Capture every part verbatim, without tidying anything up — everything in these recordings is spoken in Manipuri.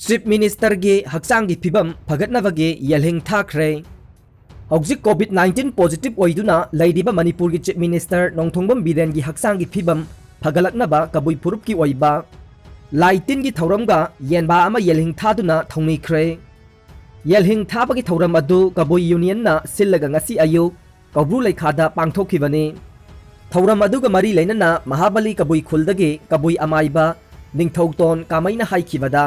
ꯆꯤꯐ ꯃꯤꯅꯤꯁꯇꯔꯒꯤ ꯍꯛꯆꯥꯡꯒꯤ ꯐꯤꯕꯝ ꯐꯒꯠꯅꯕꯒꯤ ꯌꯦꯜꯍꯤꯡ ꯊꯥꯈ꯭ꯔꯦ꯫ ꯍꯧꯖꯤꯛ ꯀꯣꯚꯤꯗ ꯅꯥꯏꯟꯇꯤꯟ ꯄꯣꯖꯤꯇꯤꯚ ꯑꯣꯏꯗꯨꯅ ꯂꯩꯔꯤꯕ ꯃꯅꯤꯄꯨꯔꯒꯤ ꯆꯤꯐ ꯃꯤꯅꯤꯁꯇꯔ ꯅꯣꯡꯊꯣꯡꯕꯝ ꯕꯤꯔꯦꯟꯒꯤ ꯍꯛꯆꯥꯡꯒꯤ ꯐꯤꯕꯝ ꯐꯒꯠꯂꯛꯅꯕ ꯀꯕꯨꯏ ꯐꯨꯔꯨꯞꯀꯤ ꯑꯣꯏꯕ ꯂꯥꯏ ꯇꯤꯟꯒꯤ ꯊꯧꯔꯝꯒ ꯌꯦꯟꯕꯥ ꯑꯃ ꯌꯦꯜꯍꯤꯡ ꯊꯥꯗꯨꯅ ꯊꯧꯅꯤꯈ꯭ꯔꯦ꯫ ꯌꯦꯜꯍꯤꯡ ꯊꯥꯕꯒꯤ ꯊꯧꯔꯝ ꯑꯗꯨ ꯀꯕꯨꯏ ꯌꯨꯅꯤꯌꯟꯅ ꯁꯤꯜꯂꯒ ꯉꯁꯤ ꯑꯌꯨꯛ ꯀꯧꯕ꯭ꯔꯨ ꯂꯩꯈꯥꯗ ꯄꯥꯡꯊꯣꯛꯈꯤꯕꯅꯤ꯫ ꯊꯧꯔꯝ ꯑꯗꯨꯒ ꯃꯔꯤ ꯂꯩꯅꯅ ꯃꯍꯥꯕꯂꯤ ꯀꯕꯨꯏ ꯈꯨꯜꯗꯒꯤ ꯀꯕꯨꯏ ꯑꯃꯥꯏꯕ ꯅꯤꯡꯊꯧꯇꯣꯟ ꯀꯥꯃꯩꯅ ꯍꯥꯏꯈꯤꯕꯗ,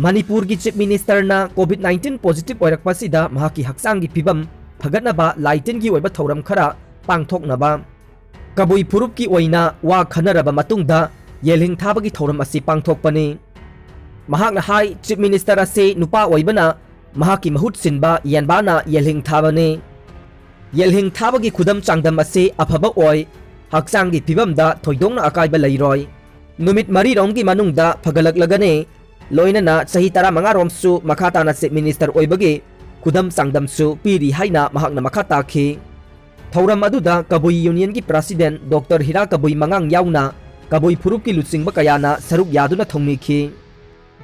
ꯃꯅꯤꯄꯨꯔꯒꯤ ꯆꯤꯐ ꯃꯤꯅꯤꯁꯇꯔꯅ ꯀꯣꯚꯤꯗ ꯅꯥꯏꯟꯇꯤꯟ ꯄꯣꯖꯤꯇꯤꯚ ꯑꯣꯏꯔꯛꯄꯁꯤꯗ ꯃꯍꯥꯛꯀꯤ ꯍꯛꯆꯥꯡꯒꯤ ꯐꯤꯕꯝ ꯐꯒꯠꯅꯕ ꯂꯥꯏ ꯇꯤꯟꯒꯤ ꯑꯣꯏꯕ ꯊꯧꯔꯝ ꯈꯔ ꯄꯥꯡꯊꯣꯛꯅꯕ ꯀꯕꯨꯏ ꯐꯨꯔꯨꯞꯀꯤ ꯑꯣꯏꯅ ꯋꯥ ꯈꯟꯅꯔꯕ ꯃꯇꯨꯡꯗ ꯌꯦꯜꯍꯤꯡ ꯊꯥꯕꯒꯤ ꯊꯧꯔꯝ ꯑꯁꯤ ꯄꯥꯡꯊꯣꯛꯄꯅꯤ꯫ ꯃꯍꯥꯛꯅ ꯍꯥꯏ, ꯆꯤꯐ ꯃꯤꯅꯤꯁꯇꯔ ꯑꯁꯤ ꯅꯨꯄꯥ ꯑꯣꯏꯕꯅ ꯃꯍꯥꯛꯀꯤ ꯃꯍꯨꯠ ꯁꯤꯟꯕ ꯌꯦꯟꯕꯥꯅ ꯌꯦꯜꯍꯤꯡ ꯊꯥꯕꯅꯤ꯫ ꯌꯦꯜꯍꯤꯡ ꯊꯥꯕꯒꯤ ꯈꯨꯗꯝ ꯆꯥꯡꯗꯝ ꯑꯁꯤ ꯑꯐꯕ ꯑꯣꯏ, ꯍꯛꯆꯥꯡꯒꯤ ꯐꯤꯕꯝꯗ ꯊꯣꯏꯗꯣꯛꯅ ꯑꯀꯥꯏꯕ ꯂꯩꯔꯣꯏ꯫ ꯅꯨꯃꯤꯠ ꯃꯔꯤꯔꯣꯝꯒꯤ ꯃꯅꯨꯡꯗ ꯐꯒꯠꯂꯛꯂꯒꯅꯤ, ꯂꯣꯏꯅꯅ ꯆꯍꯤ ꯇꯔꯥꯃꯉꯥꯔꯣꯝꯁꯨ ꯃꯈꯥ ꯇꯥꯅ ꯆꯤꯐ ꯃꯤꯅꯤꯁꯇꯔ ꯑꯣꯏꯕꯒꯤ ꯈꯨꯗꯝ ꯆꯥꯡꯗꯝꯁꯨ ꯄꯤꯔꯤ ꯍꯥꯏꯅ ꯃꯍꯥꯛꯅ ꯃꯈꯥ ꯇꯥꯈꯤ꯫ ꯊꯧꯔꯝ ꯑꯗꯨꯗ ꯀꯕꯨꯏ ꯌꯨꯅꯤꯌꯟꯒꯤ ꯄ꯭ꯔꯁꯤꯗꯦꯟꯠ ꯗꯣꯛꯇꯔ ꯍꯤꯔꯥ ꯀꯕꯨꯏ ꯃꯉꯥꯡ ꯌꯥꯎꯅ ꯀꯕꯨꯏ ꯐꯨꯔꯨꯞꯀꯤ ꯂꯨꯆꯤꯡꯕ ꯀꯌꯥꯅ ꯁꯔꯨꯛ ꯌꯥꯗꯨꯅ ꯊꯧꯅꯤꯈꯤ꯫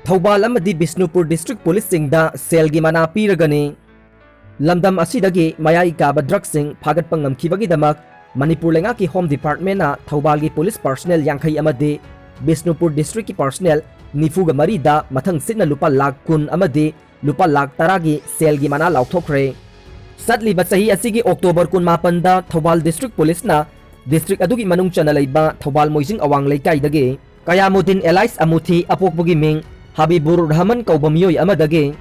ꯊꯧꯕꯥꯜ ꯑꯃꯗꯤ ꯕꯤꯁꯅꯨꯄꯨꯔ ꯗꯤꯁꯇ꯭ꯔꯤꯛ ꯄꯨꯂꯤꯁꯁꯤꯡꯗ ꯁꯦꯜꯒꯤ ꯃꯅꯥ ꯄꯤꯔꯒꯅꯤ꯫ ꯂꯝꯗꯝ ꯑꯁꯤꯗꯒꯤ ꯃꯌꯥꯏ ꯀꯥꯕ ꯗ꯭ꯔꯒꯁꯤꯡ ꯐꯥꯒꯠꯄ ꯉꯝꯈꯤꯕꯒꯤꯗꯃꯛ ꯃꯅꯤꯄꯨꯔ ꯂꯩꯉꯥꯛꯀꯤ ꯍꯣꯝ ꯗꯤꯄꯥꯔꯠꯃꯦꯟꯅ ꯊꯧꯕꯥꯜꯒꯤ ꯄꯨꯂꯤꯁ ꯄꯥꯔꯁꯅꯦꯜ ꯌꯥꯡꯈꯩ ꯑꯃꯗꯤ ꯕꯤꯁꯅꯨꯄꯨꯔ ꯗꯤꯁꯇ꯭ꯔꯤꯛꯀꯤ ꯄꯥꯔꯁꯅꯦꯜ ꯅꯤꯐꯨꯒ ꯃꯔꯤꯗ ꯃꯊꯪ ꯁꯤꯠꯅ ꯂꯨꯄꯥ ꯂꯥꯈ ꯀꯨꯟ ꯑꯃꯗꯤ ꯂꯨꯄꯥ ꯂꯥꯈ ꯇꯔꯥꯒꯤ ꯁꯦꯜꯒꯤ ꯃꯅꯥ ꯂꯥꯎꯊꯣꯛꯈ꯭ꯔꯦ꯫ ꯆꯠꯂꯤꯕ ꯆꯍꯤ ꯑꯁꯤꯒꯤ ꯑꯣꯛꯇꯣꯕꯔ ꯀꯨꯟꯃꯥꯄꯟꯗ ꯊꯧꯕꯥꯜ ꯗꯤꯁꯇ꯭ꯔꯤꯛ ꯄꯨꯂꯤꯁꯅ ꯗꯤꯁꯇ꯭ꯔꯤꯛ ꯑꯗꯨꯒꯤ ꯃꯅꯨꯡ ꯆꯟꯅ ꯂꯩꯕ ꯊꯧꯕꯥꯜ ꯃꯣꯏꯖꯤꯡ ꯑꯋꯥꯡ ꯂꯩꯀꯥꯏꯗꯒꯤ ꯀꯌꯥꯃꯨꯗꯤꯟ ꯑꯦꯂꯥꯏꯁ ꯑꯃꯨꯊꯤ, ꯑꯄꯣꯛꯄꯒꯤ ꯃꯤꯡ ꯍꯕꯤꯕꯨꯔ ꯔꯍꯃꯟ ꯀꯧꯕ ꯃꯤꯑꯣꯏ ꯑꯃꯗꯒꯤ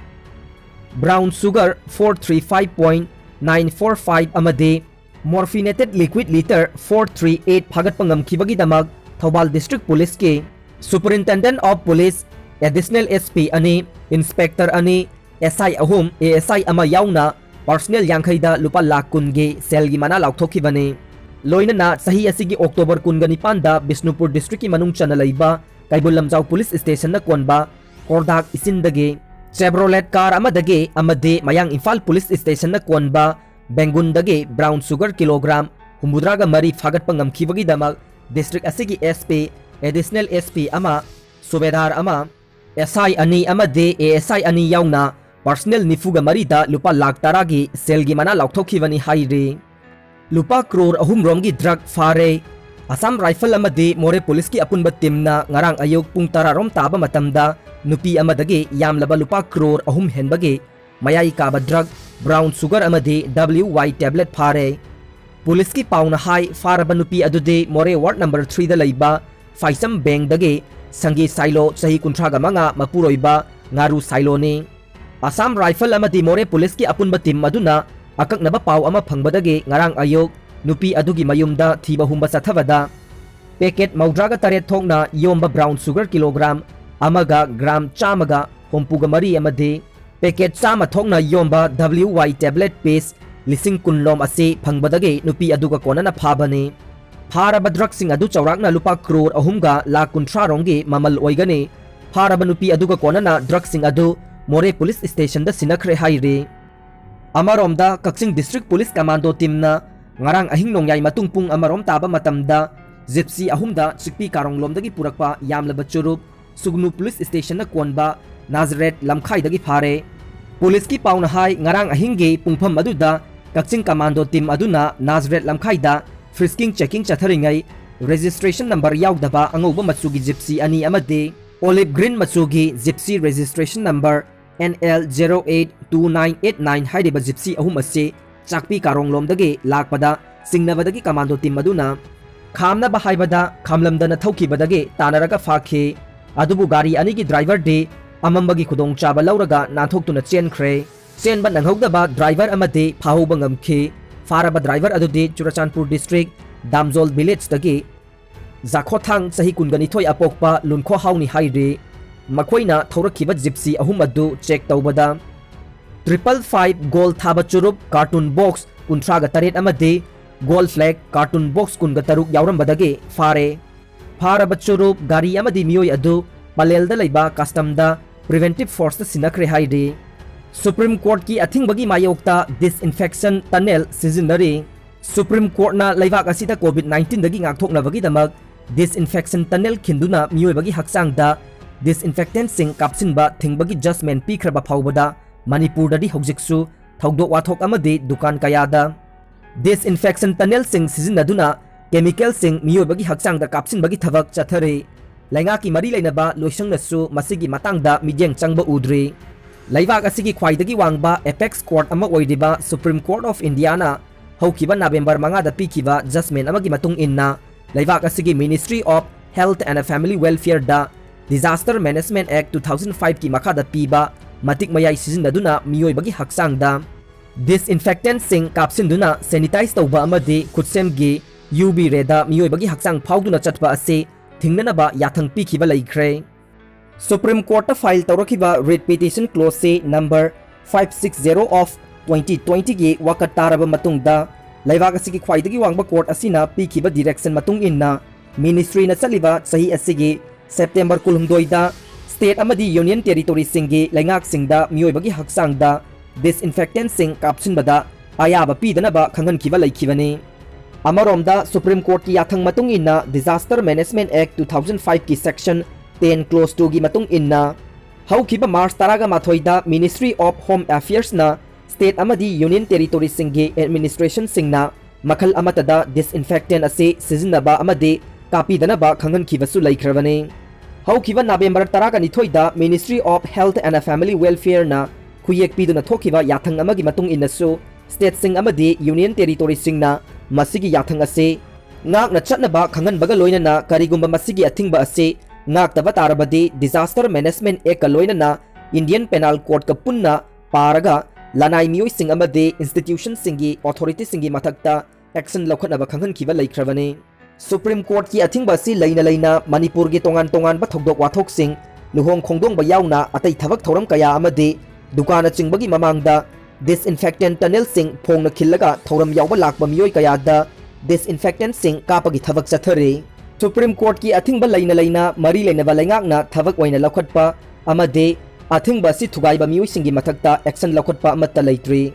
brown sugar four three five point nine four five ꯑꯃꯗꯤ morphinated liquid litre four three eight ꯐꯥꯒꯠꯄ ꯉꯝꯈꯤꯕꯒꯤꯗꯃꯛ ꯊꯧꯕꯥꯜ ꯗꯤꯁꯇ꯭ꯔꯤꯛ ꯄꯨꯂꯤꯁꯀꯤ Superintendent of Police, Additional S P ꯑꯅꯤ, Inspector ꯑꯅꯤ, S I ꯑꯍꯨꯝ, A S I ꯑꯃ ꯌꯥꯎꯅ ꯄꯥꯔꯁꯅꯦꯜ ꯌꯥꯡꯈꯩꯗ ꯂꯨꯄꯥ ꯂꯥꯈ ꯀꯨꯟꯒꯤ ꯁꯦꯜꯒꯤ ꯃꯅꯥ ꯂꯥꯎꯊꯣꯛꯈꯤꯕꯅꯤ꯫ ꯂꯣꯏꯅꯅ ꯆꯍꯤ ꯑꯁꯤꯒꯤ ꯑꯣꯛꯇꯣꯕꯔ ꯀꯨꯟꯒ ꯅꯤꯄꯥꯟꯗ ꯕꯤꯁꯅꯨꯄꯨꯔ ꯗꯤꯁꯇ꯭ꯔꯤꯛꯀꯤ ꯃꯅꯨꯡ ꯆꯟꯅ ꯂꯩꯕ ꯀꯩꯕꯨꯜ ꯂꯝꯖꯥꯎ ꯄꯨꯂꯤꯁ ꯁ꯭ꯇꯦꯁꯟꯅ ꯀꯣꯟꯕ ꯀꯣꯔꯗꯥꯛ ꯏꯆꯤꯟꯗꯒꯤ Chevrolet ꯀꯥꯔ ꯑꯃꯗꯒꯤ ꯑꯃꯗꯤ ꯃꯌꯥꯡ ꯏꯝꯐꯥꯜ ꯄꯨꯂꯤꯁ ꯁ꯭ꯇꯦꯁꯟꯅ ꯀꯣꯟꯕ ꯕꯦꯡꯒꯨꯟꯗꯒꯤ brown sugar ꯀꯤꯂꯣꯒ꯭ꯔꯥꯝ ꯍꯨꯝꯐꯨꯇꯔꯥꯒ ꯃꯔꯤ ꯐꯥꯒꯠꯄ ꯉꯝꯈꯤꯕꯒꯤꯗꯃꯛ ꯗꯤꯁꯇ꯭ꯔꯤꯛ ꯑꯁꯤꯒꯤ S P, Additional S P ꯑꯃ, ꯁꯨꯕꯦꯗꯥꯔ ꯑꯃ, ꯑꯦꯁ ꯑꯥꯏ ꯑꯅꯤ ꯑꯃꯗꯤ ꯑꯦ ꯑꯦꯁ ꯑꯥꯏ ꯑꯅꯤ ꯌꯥꯎꯅ ꯄꯔꯁꯅꯦꯜ ꯅꯤꯐꯨꯒ ꯃꯔꯤꯗ ꯂꯨꯄꯥ ꯂꯥꯈ ꯇꯔꯥꯒꯤ ꯁꯦꯜꯒꯤ ꯃꯅꯥ ꯂꯥꯎꯊꯣꯛꯈꯤꯕꯅꯤ ꯍꯥꯏꯔꯤ꯫ ꯂꯨꯄꯥ ꯀ꯭ꯔꯣꯔ ꯑꯍꯨꯝ ꯔꯣꯝꯒꯤ ꯗ꯭ꯔꯒ ꯐꯥꯔꯦ꯫ ꯑꯁꯥꯝ ꯔꯥꯏꯐꯜ ꯑꯃꯗꯤ ꯃꯣꯔꯦ ꯄꯨꯂꯤꯁꯀꯤ ꯑꯄꯨꯟꯕ ꯇꯤꯝꯅ ꯉꯔꯥꯡ ꯑꯌꯨꯛ ꯄꯨꯡ ꯇꯔꯥ ꯔꯣꯝ ꯇꯥꯕ ꯃꯇꯝꯗ ꯅꯨꯄꯤ ꯑꯃꯗꯒꯤ ꯌꯥꯝꯂꯕ ꯂꯨꯄꯥ ꯀ꯭ꯔꯣꯔ ꯑꯍꯨꯝ ꯍꯦꯟꯕꯒꯤ ꯃꯌꯥꯏ ꯀꯥꯕ ꯗ꯭ꯔꯒ ꯕ꯭ꯔꯥꯎꯟ ꯁꯨꯒꯔ ꯑꯃꯗꯤ ꯗꯕ꯭ꯂꯤꯎ ꯋꯥꯏ ꯇꯦꯕ꯭ꯂꯦꯠ ꯐꯥꯔꯦ꯫ ꯄꯨꯂꯤꯁꯀꯤ ꯄꯥꯎꯅ ꯍꯥꯏ, ꯐꯥꯔꯕ ꯅꯨꯄꯤ ꯑꯗꯨꯗꯤ ꯃꯣꯔꯦ ꯋꯥꯔꯗ ꯅꯝꯕꯔ ꯊ꯭ꯔꯤꯗ ꯂꯩꯕ ꯐꯥꯏꯁꯝ ꯕꯦꯡꯗꯒꯤ ꯁꯪꯒꯤ ꯁꯥꯏꯂꯣ, ꯆꯍꯤ ꯀꯨꯟꯊ꯭ꯔꯥꯒ ꯃꯉꯥ, ꯃꯄꯨꯔꯣꯏꯕ ꯉꯥꯔꯨ ꯁꯥꯏꯂꯣꯅꯤ꯫ ꯑꯁꯥꯝ ꯔꯥꯏꯐꯜ ꯑꯃꯗꯤ ꯃꯣꯔꯦ ꯄꯨꯂꯤꯁꯀꯤ ꯑꯄꯨꯟꯕ ꯇꯤꯝ ꯑꯗꯨꯅ ꯑꯀꯛꯅꯕ ꯄꯥꯎ ꯑꯃ ꯐꯪꯕꯗꯒꯤ ꯉꯔꯥꯡ ꯑꯌꯨꯛ ꯅꯨꯄꯤ ꯑꯗꯨꯒꯤ ꯃꯌꯨꯝꯗ ꯊꯤꯕ ꯍꯨꯝꯕ ꯆꯠꯊꯕꯗ ꯄꯦꯀꯦꯠ ꯃꯧꯗ꯭ꯔꯥꯒ ꯇꯔꯦꯠ ꯊꯣꯛꯅ ꯌꯣꯝꯕ ꯕ꯭ꯔꯥꯎꯟ ꯁꯨꯒꯔ ꯀꯤꯂꯣꯒ꯭ꯔꯥꯝ ꯑꯃꯒ ꯒ꯭ꯔꯥꯝ ꯆꯥꯝꯃꯒ ꯍꯨꯝꯐꯨꯒ ꯃꯔꯤ ꯑꯃꯗꯤ ꯄꯦꯀꯦꯠ ꯆꯥꯝꯃ ꯊꯣꯛꯅ ꯌꯣꯝꯕ ꯗꯕ꯭ꯂꯤꯎ ꯋꯥꯏ ꯇꯦꯕ꯭ꯂꯦꯠ ꯄꯤꯁ ꯂꯤꯁꯤꯡ ꯀꯨꯟ ꯂꯣꯝ ꯑꯁꯤ ꯐꯪꯕꯗꯒꯤ ꯅꯨꯄꯤ ꯑꯗꯨꯒ ꯀꯣꯟꯅꯅ ꯐꯥꯕꯅꯤ꯫ ꯐꯥꯔꯕ ꯗ꯭ꯔꯒꯁꯤꯡ ꯑꯗꯨ ꯆꯥꯎꯔꯥꯛꯅ ꯂꯨꯄꯥ ꯀ꯭ꯔꯣꯔ ꯑꯍꯨꯝꯒ ꯂꯥꯈ ꯀꯨꯟꯊ꯭ꯔꯥ ꯔꯣꯝꯒꯤ ꯃꯃꯜ ꯑꯣꯏꯒꯅꯤ꯫ ꯐꯥꯔꯕ ꯅꯨꯄꯤ ꯑꯗꯨꯒ ꯀꯣꯟꯅꯅ ꯗ꯭ꯔꯒꯁꯤꯡ ꯑꯗꯨ ꯃꯣꯔꯦ ꯄꯨꯂꯤꯁ ꯁ꯭ꯇꯦꯁꯟꯗ ꯁꯤꯟꯅꯈ꯭ꯔꯦ ꯍꯥꯏꯔꯤ꯫ ꯑꯃꯔꯣꯝꯗ, ꯀꯛꯆꯤꯡ ꯗꯤꯁꯇ꯭ꯔꯤꯛ ꯄꯨꯂꯤꯁ ꯀꯃꯥꯟꯗꯣ ꯇꯤꯝꯅ ꯉꯔꯥꯡ ꯑꯍꯤꯡ ꯅꯣꯡꯌꯥꯏ ꯃꯇꯨꯡ ꯄꯨꯡ ꯑꯃ ꯔꯣꯝ ꯇꯥꯕ ꯃꯇꯝꯗ ꯖꯤꯞꯁꯤ ꯑꯍꯨꯝꯗ ꯆꯤꯛꯄꯤ ꯀꯥꯔꯣꯡꯂꯣꯝꯗꯒꯤ ꯄꯨꯔꯛꯄ ꯌꯥꯝꯂꯕ ꯆꯨꯔꯨꯞ ꯁꯨꯒꯅꯨ ꯄꯨꯂꯤꯁ ꯁ꯭ꯇꯦꯁꯟꯅ ꯀꯣꯟꯕ ꯅꯥꯖꯔꯦꯠ ꯂꯝꯈꯥꯏꯗꯒꯤ ꯐꯥꯔꯦ꯫ ꯄꯨꯂꯤꯁꯀꯤ ꯄꯥꯎꯅ ꯍꯥꯏ, ꯉꯔꯥꯡ ꯑꯍꯤꯡꯒꯤ ꯄꯨꯡꯐꯝ ꯑꯗꯨꯗ ꯀꯛꯆꯤꯡ ꯀꯃꯥꯟꯗꯣ ꯇꯤꯝ ꯑꯗꯨꯅ ꯅꯥꯖꯔꯦꯠ ꯂꯝꯈꯥꯏꯗ ꯐ꯭ꯔꯤꯁꯀꯤꯡ ꯆꯦꯀꯤꯡ ꯆꯠꯊꯔꯤꯉꯩ ꯔꯦꯖꯤꯁꯇ꯭ꯔꯦꯁꯟ ꯅꯝꯕꯔ ꯌꯥꯎꯗꯕ ꯑꯉꯧꯕ ꯃꯆꯨꯒꯤ ꯖꯤꯞꯁꯤ ꯑꯅꯤ ꯑꯃꯗꯤ ꯑꯣꯂꯤꯚ ꯒ꯭ꯔꯤꯟ ꯃꯆꯨꯒꯤ Gypsy registration number N L zero eight two nine eight nine ꯍꯥꯏꯔꯤꯕ ꯖꯤꯞꯁꯤ ꯑꯍꯨꯝ ꯑꯁꯤ ꯆꯥꯛꯄꯤ ꯀꯥꯔꯣꯡꯂꯣꯝꯗꯒꯤ ꯂꯥꯛꯄꯗ ꯆꯤꯡꯅꯕꯗꯒꯤ ꯀꯃꯥꯟꯗꯣ ꯇꯤꯝ ꯑꯗꯨꯅ ꯈꯥꯝꯅꯕ ꯍꯥꯏꯕꯗ ꯈꯥꯝꯂꯝꯗꯅ ꯊꯧꯈꯤꯕꯗꯒꯤ ꯇꯥꯟꯅꯔꯒ ꯐꯥꯈꯤ꯫ ꯑꯗꯨꯕꯨ ꯒꯥꯔꯤ ꯑꯅꯤꯒꯤ ꯗ꯭ꯔꯥꯏꯚꯔꯗꯤ ꯑꯃꯝꯕꯒꯤ ꯈꯨꯗꯣꯡꯆꯥꯕ ꯂꯧꯔꯒ ꯅꯥꯟꯊꯣꯛꯇꯨꯅ ꯆꯦꯟꯈ꯭ꯔꯦ꯫ ꯆꯦꯟꯕ ꯅꯪꯍꯧꯗꯕ ꯗ꯭ꯔꯥꯏꯚꯔ ꯑꯃꯗꯤ ꯐꯥꯍꯧꯕ ꯉꯝꯈꯤ꯫ ꯐꯥꯔꯕ ꯗ꯭ꯔꯥꯏꯚꯔ ꯑꯗꯨꯗꯤ ꯆꯨꯔꯆꯥꯟꯄꯨꯔ ꯗꯤꯁꯇ꯭ꯔꯤꯛ ꯗꯥꯝꯖꯣꯜ ꯚꯤꯂꯦꯖꯇꯒꯤ ꯖꯥꯈꯣꯊꯥꯡ ꯆꯍꯤ ꯀꯨꯟꯒ ꯅꯤꯊꯣꯏ ꯑꯄꯣꯛꯄ ꯂꯨꯟꯈꯣꯍꯥꯎꯅꯤ ꯍꯥꯏꯔꯤ꯫ ꯃꯈꯣꯏꯅ ꯊꯧꯔꯛꯈꯤꯕ ꯖꯤꯞꯁꯤ ꯑꯍꯨꯝ ꯑꯗꯨ ꯆꯦꯛ ꯇꯧꯕꯗ ꯇ꯭ꯔꯤꯄꯜ ꯐꯥꯏꯚ ꯒꯣꯜ ꯊꯥꯕ ꯆꯨꯔꯨꯞ ꯀꯥꯔꯇꯨꯟ ꯕꯣꯛꯁ ꯀꯨꯟꯊ꯭ꯔꯥꯒ ꯇꯔꯦꯠ ꯑꯃꯗꯤ ꯒꯣꯜ ꯐ꯭ꯂꯦꯛ ꯀꯥꯔꯇꯨꯟ ꯕꯣꯛꯁ ꯀꯨꯟꯒ ꯇꯔꯨꯛ ꯌꯥꯎꯔꯝꯕꯗꯒꯤ ꯐꯥꯔꯦ꯫ ꯐꯥꯔꯕ ꯆꯨꯔꯨꯞ, ꯒꯥꯔꯤ ꯑꯃꯗꯤ ꯃꯤꯑꯣꯏ ꯑꯗꯨ ꯄꯂꯦꯜꯗ ꯂꯩꯕ ꯀꯁꯇꯝꯗ ꯄ꯭ꯔꯤꯚꯦꯟꯇꯤꯚ ꯐꯣꯔꯁꯇ ꯁꯤꯟꯅꯈ꯭ꯔꯦ ꯍꯥꯏꯔꯤ꯫ ꯁꯨꯄ꯭ꯔꯤꯝ ꯀꯣꯔꯠꯀꯤ ꯑꯊꯤꯡꯕꯒꯤ ꯃꯥꯌꯣꯛꯇ ꯗꯤꯁꯏꯟꯐꯦꯛꯁꯟ ꯇꯅꯦꯜ ꯁꯤꯖꯤꯟꯅꯔꯤ꯫ ꯁꯨꯄ꯭ꯔꯤꯝ ꯀꯣꯔꯠꯅ ꯂꯩꯕꯥꯛ ꯑꯁꯤꯗ ꯀꯣꯚꯤꯗ ꯅꯥꯏꯟꯇꯤꯟꯗꯒꯤ ꯉꯥꯛꯊꯣꯛꯅꯕꯒꯤꯗꯃꯛ ꯗꯤꯁꯏꯟꯐꯦꯛꯁꯟ ꯇꯅꯦꯜ ꯈꯤꯟꯗꯨꯅ ꯃꯤꯑꯣꯏꯕꯒꯤ ꯍꯛꯆꯥꯡꯗ disinfectantꯁꯤꯡ ꯀꯥꯞꯁꯤꯟꯕ ꯊꯤꯡꯕꯒꯤ judgement ꯄꯤꯈ꯭ꯔꯕ ꯐꯥꯎꯕꯗ ꯃꯅꯤꯄꯨꯔꯗꯗꯤ ꯍꯧꯖꯤꯛꯁꯨ ꯊꯧꯗꯣꯛ ꯋꯥꯊꯣꯛ ꯑꯃꯗꯤ ꯗꯨꯀꯥꯟ ꯀꯌꯥꯗ disinfection tunnelꯁꯤꯡ ꯁꯤꯖꯤꯟꯅꯗꯨꯅ chemicalꯁꯤꯡ ꯃꯤꯑꯣꯏꯕꯒꯤ ꯍꯛꯆꯥꯡꯗ ꯀꯥꯞꯁꯤꯟꯕꯒꯤ ꯊꯕꯛ ꯆꯠꯊꯔꯤ꯫ ꯂꯩꯉꯥꯛꯀꯤ ꯃꯔꯤ ꯂꯩꯅꯕ ꯂꯣꯏꯁꯪꯅꯁꯨ ꯃꯁꯤꯒꯤ ꯃꯇꯥꯡꯗ ꯃꯤꯠꯌꯦꯡ ꯆꯪꯕ ꯎꯗ꯭ꯔꯤ꯫ ꯂꯩꯕꯥꯛ ꯑꯁꯤꯒꯤ ꯈ꯭ꯋꯥꯏꯗꯒꯤ ꯋꯥꯡꯕ apex court ꯑꯃ ꯑꯣꯏꯔꯤꯕ Supreme Court of Indiaꯅ ꯍꯧꯈꯤꯕ ꯅꯕꯦꯝꯕꯔ ꯃꯉꯥꯗ ꯄꯤꯈꯤꯕ judgement ꯑꯃꯒꯤ ꯃꯇꯨꯡ ꯏꯟꯅ, ꯂꯩꯕꯥꯛ ꯑꯁꯤꯒꯤ Ministry of Health and Family Welfareꯗ Disaster Management Act two thousand fiveꯀꯤ ꯃꯈꯥꯗ ꯄꯤꯕ ꯃꯇꯤꯛ ꯃꯌꯥꯏ ꯁꯤꯖꯤꯟꯅꯗꯨꯅ ꯃꯤꯑꯣꯏꯕꯒꯤ ꯍꯛꯆꯥꯡꯗ disinfectantꯁꯤꯡ ꯀꯥꯞꯁꯤꯟꯗꯨꯅ sanitize ꯇꯧꯕ ꯑꯃꯗꯤ ꯈꯨꯠꯁꯦꯝꯒꯤ U V rayꯗ ꯃꯤꯑꯣꯏꯕꯒꯤ ꯍꯛꯆꯥꯡ ꯐꯥꯎꯗꯨꯅ ꯆꯠꯄ ꯑꯁꯤ ꯊꯤꯡꯅꯅꯕ ꯌꯥꯊꯪ ꯄꯤꯈꯤꯕ ꯂꯩꯈ꯭ꯔꯦ꯫ Supreme Courtꯇ file ꯇꯧꯔꯛꯈꯤꯕ writ petition clauseꯁꯤ number five six zero of twenty twentyꯒꯤ ꯋꯥꯀꯠ ꯇꯥꯔꯕ ꯃꯇꯨꯡꯗ, ꯂꯩꯕꯥꯛ ꯑꯁꯤꯒꯤ ꯈ꯭ꯋꯥꯏꯗꯒꯤ ꯋꯥꯡꯕ court ꯑꯁꯤꯅ ꯄꯤꯈꯤꯕ direction ꯃꯇꯨꯡ ꯏꯟꯅ, ministryꯅ ꯆꯠꯂꯤꯕ ꯆꯍꯤ ꯑꯁꯤꯒꯤ September ꯀꯨꯟꯍꯨꯝꯗꯣꯏꯗ state ꯑꯃꯗꯤ union territoryꯁꯤꯡꯒꯤ ꯂꯩꯉꯥꯛꯁꯤꯡꯗ ꯃꯤꯑꯣꯏꯕꯒꯤ ꯍꯛꯆꯥꯡꯗ disinfectantꯁꯤꯡ ꯀꯥꯞꯁꯤꯟꯕꯗ ꯑꯌꯥꯕ ꯄꯤꯗꯅꯕ ꯈꯪꯍꯟꯈꯤꯕ ꯂꯩꯈꯤꯕꯅꯤ꯫ ꯑꯃꯔꯣꯝꯗ, Supreme Courtꯀꯤ ꯌꯥꯊꯪ ꯃꯇꯨꯡ ꯏꯟꯅ Disaster Management Act two thousand fiveꯀꯤ section ten clause twoꯒꯤ ꯃꯇꯨꯡ ꯏꯟꯅ, ꯍꯧꯈꯤꯕ March ꯇꯔꯥꯃꯥꯊꯣꯏꯗ Ministry of Home Affairsꯅ state ꯑꯃꯗꯤ union territoryꯁꯤꯡꯒꯤ administrationꯁꯤꯡꯅ ꯃꯈꯜ ꯑꯃꯠꯇꯗ disinfectant ꯑꯁꯤ ꯁꯤꯖꯤꯟꯅꯕ ꯑꯃꯗꯤ ꯀꯥꯞꯄꯤꯗꯅꯕ ꯈꯪꯍꯟꯈꯤꯕꯁꯨ ꯂꯩꯈ꯭ꯔꯕꯅꯤ꯫ ꯍꯧꯈꯤꯕ ꯅꯕꯦꯝꯕꯔ ꯇꯔꯥꯅꯤꯊꯣꯏꯗ Ministry of Health and Family Welfareꯅ ꯈꯨꯌꯦꯛ ꯄꯤꯗꯨꯅ ꯊꯣꯛꯈꯤꯕ ꯌꯥꯊꯪ ꯑꯃꯒꯤ ꯃꯇꯨꯡ ꯏꯟꯅꯁꯨ, stateꯁꯤꯡ ꯑꯃꯗꯤ union territoryꯁꯤꯡꯅ ꯃꯁꯤꯒꯤ ꯌꯥꯊꯪ ꯑꯁꯤ ꯉꯥꯛꯅ ꯆꯠꯅꯕ ꯈꯪꯍꯟꯕꯒ ꯂꯣꯏꯅꯅ, ꯀꯔꯤꯒꯨꯝꯕ ꯃꯁꯤꯒꯤ ꯑꯊꯤꯡꯕ ꯑꯁꯤ ꯉꯥꯛꯇꯕ ꯇꯥꯔꯕꯗꯤ, Disaster Management Actꯀ ꯂꯣꯏꯅꯅ Indian Penal Codeꯀ ꯄꯨꯟꯅ ꯄꯥꯔꯒ ꯂꯅꯥꯏ ꯃꯤꯑꯣꯏꯁꯤꯡ ꯑꯃꯗꯤ institutionꯁꯤꯡꯒꯤ authorityꯁꯤꯡꯒꯤ ꯃꯊꯛꯇ action ꯂꯧꯈꯠꯅꯕ ꯈꯪꯍꯟꯈꯤꯕ ꯂꯩꯈ꯭ꯔꯕꯅꯤ꯫ Supreme Courtꯀꯤ ꯑꯊꯤꯡꯕ ꯑꯁꯤ ꯂꯩꯅ ꯂꯩꯅ ꯃꯅꯤꯄꯨꯔꯒꯤ ꯇꯣꯉꯥꯟ ꯇꯣꯉꯥꯟꯕ ꯊꯧꯗꯣꯛ ꯋꯥꯊꯣꯛꯁꯤꯡ, ꯂꯨꯍꯣꯡ ꯈꯣꯡꯗꯣꯡꯕ ꯌꯥꯎꯅ ꯑꯇꯩ ꯊꯕꯛ ꯊꯧꯔꯝ ꯀꯌꯥ ꯑꯃꯗꯤ ꯗꯨꯀꯥꯟꯅꯆꯤꯡꯕꯒꯤ ꯃꯃꯥꯡꯗ disinfectant tunnelꯁꯤꯡ ꯐꯣꯡꯅ ꯈꯤꯜꯂꯒ ꯊꯧꯔꯝ ꯌꯥꯎꯕ ꯂꯥꯛꯄ ꯃꯤꯑꯣꯏ ꯀꯌꯥꯗ disinfectantꯁꯤꯡ ꯀꯥꯞꯄꯒꯤ ꯊꯕꯛ ꯆꯠꯊꯔꯤ꯫ Supreme Courtꯀꯤ ꯑꯊꯤꯡꯕ ꯂꯩꯅ ꯂꯩꯅ ꯃꯔꯤ ꯂꯩꯅꯕ ꯂꯩꯉꯥꯛꯅ ꯊꯕꯛ ꯑꯣꯏꯅ ꯂꯧꯈꯠꯄ ꯑꯃꯗꯤ ꯑꯊꯤꯡꯕ ꯑꯁꯤ ꯊꯨꯒꯥꯏꯕ ꯃꯤꯑꯣꯏꯁꯤꯡꯒꯤ ꯃꯊꯛꯇ action ꯂꯧꯈꯠꯄ ꯑꯃꯠꯇ ꯂꯩꯇ꯭ꯔꯤ꯫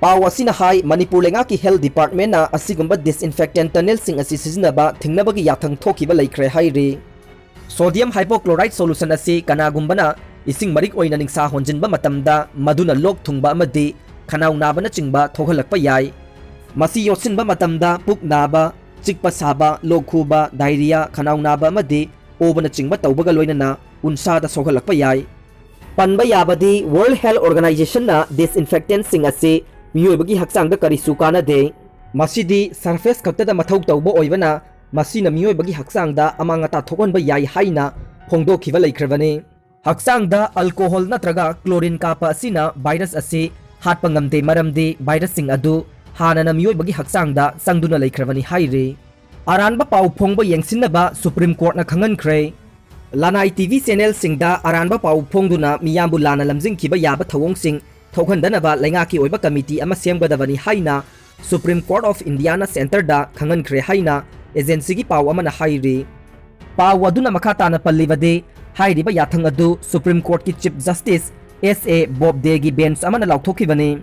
ꯄꯥꯎ ꯑꯁꯤꯅ ꯍꯥꯏ, ꯃꯅꯤꯄꯨꯔ ꯂꯩꯉꯥꯛꯀꯤ health departmentꯅ ꯑꯁꯤꯒꯨꯝꯕ disinfectant tunnelꯁꯤꯡ ꯑꯁꯤ ꯁꯤꯖꯤꯟꯅꯕ ꯊꯤꯡꯅꯕꯒꯤ ꯌꯥꯊꯪ ꯊꯣꯛꯈꯤꯕ ꯂꯩꯈ꯭ꯔꯦ ꯍꯥꯏꯔꯤ꯫ Sodium hypochlorite solution ꯑꯁꯤ ꯀꯅꯥꯒꯨꯝꯕꯅ ꯏꯁꯤꯡ ꯃꯔꯤꯛ ꯑꯣꯏꯅ ꯅꯤꯡꯁꯥ ꯍꯣꯟꯖꯤꯟꯕ ꯃꯇꯝꯗ ꯃꯗꯨꯅ ꯂꯣꯛ ꯊꯨꯡꯕ ꯑꯃꯗꯤ ꯈꯅꯥꯎ ꯅꯥꯕꯅꯆꯤꯡꯕ ꯊꯣꯛꯍꯜꯂꯛꯄ ꯌꯥꯏ꯫ ꯃꯁꯤ ꯌꯣꯠꯁꯤꯟꯕ ꯃꯇꯝꯗ ꯄꯨꯛ ꯅꯥꯕ, ꯆꯤꯛꯄ ꯁꯥꯕ, ꯂꯣꯛ ꯈꯨꯕ, diarrhea, ꯈꯅꯥꯎ ꯅꯥꯕ ꯑꯃꯗꯤ ꯑꯣꯕꯅꯆꯤꯡꯕ ꯇꯧꯕꯒ ꯂꯣꯏꯅꯅ ꯎꯟꯁꯥꯗ ꯁꯣꯛꯍꯜꯂꯛꯄ ꯌꯥꯏ꯫ ꯄꯟꯕ ꯌꯥꯕꯗꯤ World Health Organizationꯅ disinfectantꯁꯤꯡ ꯑꯁꯤ ꯃꯤꯑꯣꯏꯕꯒꯤ ꯍꯛꯆꯥꯡꯗ ꯀꯔꯤꯁꯨ ꯀꯥꯟꯅꯗꯦ꯫ ꯃꯁꯤꯗꯤ surface ꯈꯛꯇꯗ ꯃꯊꯧ ꯇꯧꯕ ꯑꯣꯏꯕꯅ ꯃꯁꯤꯅ ꯃꯤꯑꯣꯏꯕꯒꯤ ꯍꯛꯆꯥꯡꯗ ꯑꯃꯥꯡ ꯑꯇꯥ ꯊꯣꯛꯍꯟꯕ ꯌꯥꯏ ꯍꯥꯏꯅ ꯐꯣꯡꯗꯣꯛꯈꯤꯕ ꯂꯩꯈ꯭ꯔꯕꯅꯤ꯫ ꯍꯛꯆꯥꯡꯗ alcohol ꯅꯠꯇ꯭ꯔꯒ chlorine ꯀꯥꯞꯄ ꯑꯁꯤꯅ virus ꯑꯁꯤ ꯍꯥꯠꯄ ꯉꯝꯗꯦ, ꯃꯔꯝꯗꯤ virusꯁꯤꯡ ꯑꯗꯨ ꯍꯥꯟꯅꯅ ꯃꯤꯑꯣꯏꯕꯒꯤ ꯍꯛꯆꯥꯡꯗ ꯆꯪꯗꯨꯅ ꯂꯩꯈ꯭ꯔꯕꯅꯤ ꯍꯥꯏꯔꯤ꯫ ꯑꯔꯥꯟꯕ ꯄꯥꯎ ꯐꯣꯡꯕ ꯌꯦꯡꯁꯤꯟꯅꯕ Supreme Courtꯅ ꯈꯪꯍꯟꯈ꯭ꯔꯦ꯫ ꯂꯅꯥꯏ TV channelꯁꯤꯡꯗ ꯑꯔꯥꯟꯕ ꯄꯥꯎ ꯐꯣꯡꯗꯨꯅ ꯃꯤꯌꯥꯝꯕꯨ ꯂꯥꯟꯅ ꯂꯝꯖꯤꯡꯈꯤꯕ ꯌꯥꯕ ꯊꯧꯑꯣꯡꯁꯤꯡ ꯊꯣꯛꯍꯟꯗꯅꯕ ꯂꯩꯉꯥꯛꯀꯤ ꯑꯣꯏꯕ committee ꯑꯃ ꯁꯦꯝꯒꯗꯕꯅꯤ ꯍꯥꯏꯅ Supreme Court of Indiaꯅ centreꯗ ꯈꯪꯍꯟꯈ꯭ꯔꯦ ꯍꯥꯏꯅ agencyꯒꯤ ꯄꯥꯎ ꯑꯃꯅ ꯍꯥꯏꯔꯤ꯫ ꯄꯥꯎ ꯑꯗꯨꯅ ꯃꯈꯥ ꯇꯥꯅ ꯄꯜꯂꯤꯕꯗꯤ, ꯍꯥꯏꯔꯤꯕ ꯌꯥꯊꯪ ꯑꯗꯨ Supreme Courtꯀꯤ Chief Justice S A Bobdeꯒꯤ bench ꯑꯃꯅ ꯂꯥꯎꯊꯣꯛꯈꯤꯕꯅꯤ꯫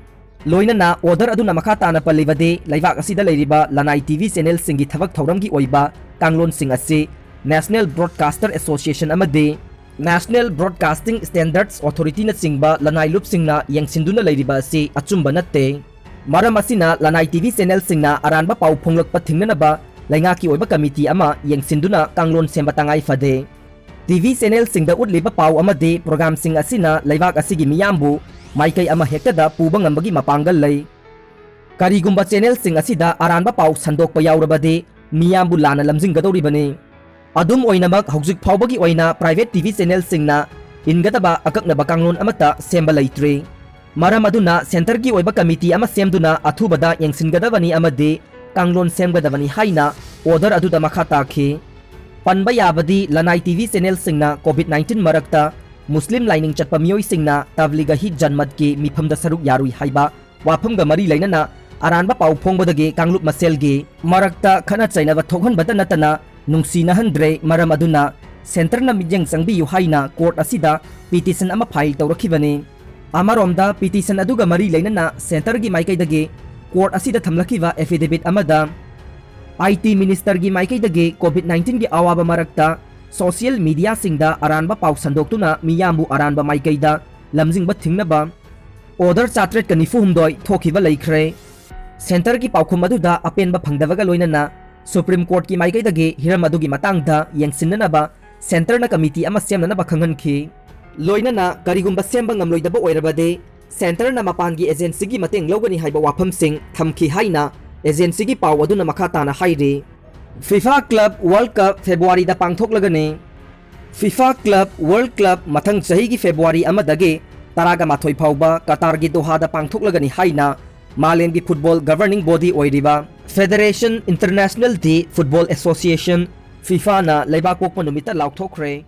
ꯂꯣꯏꯅꯅ order ꯑꯗꯨꯅ ꯃꯈꯥ ꯇꯥꯅ ꯄꯜꯂꯤꯕꯗꯤ, ꯂꯩꯕꯥꯛ ꯑꯁꯤꯗ ꯂꯩꯔꯤꯕ ꯂꯅꯥꯏ TV channelꯁꯤꯡꯒꯤ ꯊꯕꯛ ꯊꯧꯔꯝꯒꯤ ꯑꯣꯏꯕ ꯀꯥꯡꯂꯣꯟꯁꯤꯡ ꯑꯁꯤ National Broadcaster Association ꯑꯃꯗꯤ National Broadcasting Standards Authorityꯅꯆꯤꯡꯕ ꯂꯅꯥꯏ ꯂꯨꯞꯁꯤꯡꯅ ꯌꯦꯡꯁꯤꯟꯗꯨꯅ ꯂꯩꯔꯤꯕ ꯑꯁꯤ ꯑꯆꯨꯝꯕ ꯅꯠꯇꯦ꯫ ꯃꯔꯝ ꯑꯁꯤꯅ ꯂꯅꯥꯏ TV channelꯁꯤꯡꯅ ꯑꯔꯥꯟꯕ ꯄꯥꯎ ꯐꯣꯡꯂꯛꯄ ꯊꯤꯡꯅꯅꯕ ꯂꯩꯉꯥꯛꯀꯤ ꯑꯣꯏꯕ committee ꯑꯃ ꯌꯦꯡꯁꯤꯟꯗꯨꯅ ꯀꯥꯡꯂꯣꯟ ꯁꯦꯝꯕ ꯇꯉꯥꯏ ꯐꯗꯦ꯫ TV channelꯁꯤꯡꯗ ꯎꯠꯂꯤꯕ ꯄꯥꯎ ꯑꯃꯗꯤ programꯁꯤꯡ ꯑꯁꯤꯅ ꯂꯩꯕꯥꯛ ꯑꯁꯤꯒꯤ ꯃꯤꯌꯥꯝꯕꯨ ꯃꯥꯏꯀꯩ ꯑꯃ ꯍꯦꯛꯇꯗ ꯄꯨꯕ ꯉꯝꯕꯒꯤ ꯃꯄꯥꯡꯒꯜ ꯂꯩ꯫ ꯀꯔꯤꯒꯨꯝꯕ channelꯁꯤꯡ ꯑꯁꯤꯗ ꯑꯔꯥꯟꯕ ꯄꯥꯎ ꯁꯟꯗꯣꯛꯄ ꯌꯥꯎꯔꯕꯗꯤ ꯃꯤꯌꯥꯝꯕꯨ ꯂꯥꯟꯅ ꯂꯝꯖꯤꯡꯒꯗꯧꯔꯤꯕꯅꯤ꯫ ꯑꯗꯨꯝ ꯑꯣꯏꯅꯃꯛ, ꯍꯧꯖꯤꯛ ꯐꯥꯎꯕꯒꯤ ꯑꯣꯏꯅ private TV channelꯁꯤꯡꯅ ꯏꯟꯒꯗꯕ ꯑꯀꯛꯅꯕ ꯀꯥꯡꯂꯣꯟ ꯑꯃꯠꯇ ꯁꯦꯝꯕ ꯂꯩꯇ꯭ꯔꯤ꯫ ꯃꯔꯝ ꯑꯗꯨꯅ centreꯒꯤ ꯑꯣꯏꯕ committee ꯑꯃ ꯁꯦꯝꯗꯨꯅ ꯑꯊꯨꯕꯗ ꯌꯦꯡꯁꯤꯟꯒꯗꯕꯅꯤ ꯑꯃꯗꯤ ꯀꯥꯡꯂꯣꯟ ꯁꯦꯝꯒꯗꯕꯅꯤ ꯍꯥꯏꯅ order ꯑꯗꯨꯗ ꯃꯈꯥ ꯇꯥꯈꯤ꯫ ꯄꯟꯕ ꯌꯥꯕꯗꯤ, ꯂꯅꯥꯏ TV channelꯁꯤꯡꯅ COVID nineteen ꯃꯔꯛꯇ ꯃꯨꯁꯂꯤꯝ ꯂꯥꯏꯅꯤꯡ ꯆꯠꯄ ꯃꯤꯑꯣꯏꯁꯤꯡꯅ ꯇꯕ꯭ꯂꯤꯒ ꯍꯤ ꯖꯟꯃꯠꯀꯤ ꯃꯤꯐꯝꯗ ꯁꯔꯨꯛ ꯌꯥꯔꯨꯏ ꯍꯥꯏꯕ ꯋꯥꯐꯝꯒ ꯃꯔꯤ ꯂꯩꯅꯅ ꯑꯔꯥꯟꯕ ꯄꯥꯎ ꯐꯣꯡꯕꯗꯒꯤ ꯀꯥꯡꯂꯨꯞ ꯃꯁꯦꯜꯒꯤ ꯃꯔꯛꯇ ꯈꯠꯅ ꯆꯩꯅꯕ ꯊꯣꯛꯍꯟꯕꯇ ꯅꯠꯇꯅ ꯅꯨꯡꯁꯤꯅꯍꯟꯗ꯭ꯔꯦ꯫ ꯃꯔꯝ ꯑꯗꯨꯅ centreꯅ ꯃꯤꯠꯌꯦꯡ ꯆꯪꯕꯤꯌꯨ ꯍꯥꯏꯅ court ꯑꯁꯤꯗ petition ꯑꯃ file ꯇꯧꯔꯛꯈꯤꯕꯅꯤ꯫ ꯑꯃꯔꯣꯝꯗ, petition ꯑꯗꯨꯒ ꯃꯔꯤ ꯂꯩꯅꯅ centreꯒꯤ ꯃꯥꯏꯀꯩꯗꯒꯤ court ꯑꯁꯤꯗ ꯊꯝꯂꯛꯈꯤꯕ affidavit ꯑꯃꯗ, IT ministerꯒꯤ ꯃꯥꯏꯀꯩꯗꯒꯤ COVID nineteenꯒꯤ ꯑꯋꯥꯕ ꯃꯔꯛꯇ ꯁꯣꯁꯤꯌꯦꯜ ꯃꯤꯗꯤꯌꯥꯁꯤꯡꯗ ꯑꯔꯥꯟꯕ ꯄꯥꯎ ꯁꯟꯗꯣꯛꯇꯨꯅ ꯃꯤꯌꯥꯝꯕꯨ ꯑꯔꯥꯟꯕ ꯃꯥꯏꯀꯩꯗ ꯂꯝꯖꯤꯡꯕ ꯊꯤꯡꯅꯕ ꯑꯣꯔꯗꯔ ꯆꯥꯇ꯭ꯔꯦꯠꯀ ꯅꯤꯐꯨ ꯍꯨꯝꯗꯣꯏ ꯊꯣꯛꯈꯤꯕ ꯂꯩꯈ꯭ꯔꯦ꯫ ꯁꯦꯟꯇꯔꯒꯤ ꯄꯥꯎꯈꯨꯝ ꯑꯗꯨꯗ ꯑꯄꯦꯟꯕ ꯐꯪꯗꯕꯒ ꯂꯣꯏꯅꯅ ꯁꯨꯄ꯭ꯔꯤꯝ ꯀꯣꯔꯠꯀꯤ ꯃꯥꯏꯀꯩꯗꯒꯤ ꯍꯤꯔꯝ ꯑꯗꯨꯒꯤ ꯃꯇꯥꯡꯗ ꯌꯦꯡꯁꯤꯟꯅꯅꯕ ꯁꯦꯟꯇꯔꯅ ꯀꯃꯤꯇꯤ ꯑꯃ ꯁꯦꯝꯅꯅꯕ ꯈꯪꯍꯟꯈꯤ꯫ ꯂꯣꯏꯅꯅ ꯀꯔꯤꯒꯨꯝꯕ ꯁꯦꯝꯕ ꯉꯝꯂꯣꯏꯗꯕ ꯑꯣꯏꯔꯕꯗꯤ ꯁꯦꯟꯇꯔꯅ ꯃꯄꯥꯟꯒꯤ ꯑꯦꯖꯦꯟꯁꯤꯒꯤ ꯃꯇꯦꯡ ꯂꯧꯒꯅꯤ ꯍꯥꯏꯕ ꯋꯥꯐꯝꯁꯤꯡ ꯊꯝꯈꯤ ꯍꯥꯏꯅ ꯑꯦꯖꯦꯟꯁꯤꯒꯤ ꯄꯥꯎ ꯑꯗꯨꯅ ꯃꯈꯥ ꯇꯥꯅ ꯍꯥꯏꯔꯤ꯫ ꯐꯤꯐꯥ ꯀ꯭ꯂꯕ ꯋꯥꯔꯜꯗ ꯀꯞ ꯐꯦꯕ꯭ꯔꯨꯋꯥꯔꯤꯗ ꯄꯥꯡꯊꯣꯛꯂꯒꯅꯤ꯫ ꯐꯤꯐꯥ ꯀ꯭ꯂꯕ ꯋꯥꯔꯜꯗ ꯀꯞ ꯃꯊꯪ ꯆꯍꯤꯒꯤ ꯐꯦꯕ꯭ꯔꯨꯋꯥꯔꯤ ꯑꯃꯗꯒꯤ ꯇꯔꯥꯒ ꯃꯥꯊꯣꯏ ꯐꯥꯎꯕ ꯀꯇꯥꯔꯒꯤ ꯗꯣꯍꯥꯗ ꯄꯥꯡꯊꯣꯛꯂꯒꯅꯤ ꯍꯥꯏꯅ ꯃꯥꯂꯦꯝꯒꯤ ꯐꯨꯠꯕꯣꯜ ꯒꯚꯔꯅꯤꯡ ꯕꯣꯗꯤ ꯑꯣꯏꯔꯤꯕ ꯐꯦꯗꯔꯦꯁꯟ ꯏꯟꯇꯔꯅꯦꯁꯅꯦꯜ ꯗꯤ ꯐꯨꯠꯕꯣꯜ ꯑꯦꯁꯣꯁꯤꯌꯦꯁꯟ, ꯐꯤꯐꯥꯅ ꯂꯩꯕꯥꯛ ꯄꯣꯛꯄ ꯅꯨꯃꯤꯠꯇ ꯂꯥꯎꯊꯣꯛꯈ꯭ꯔꯦ꯫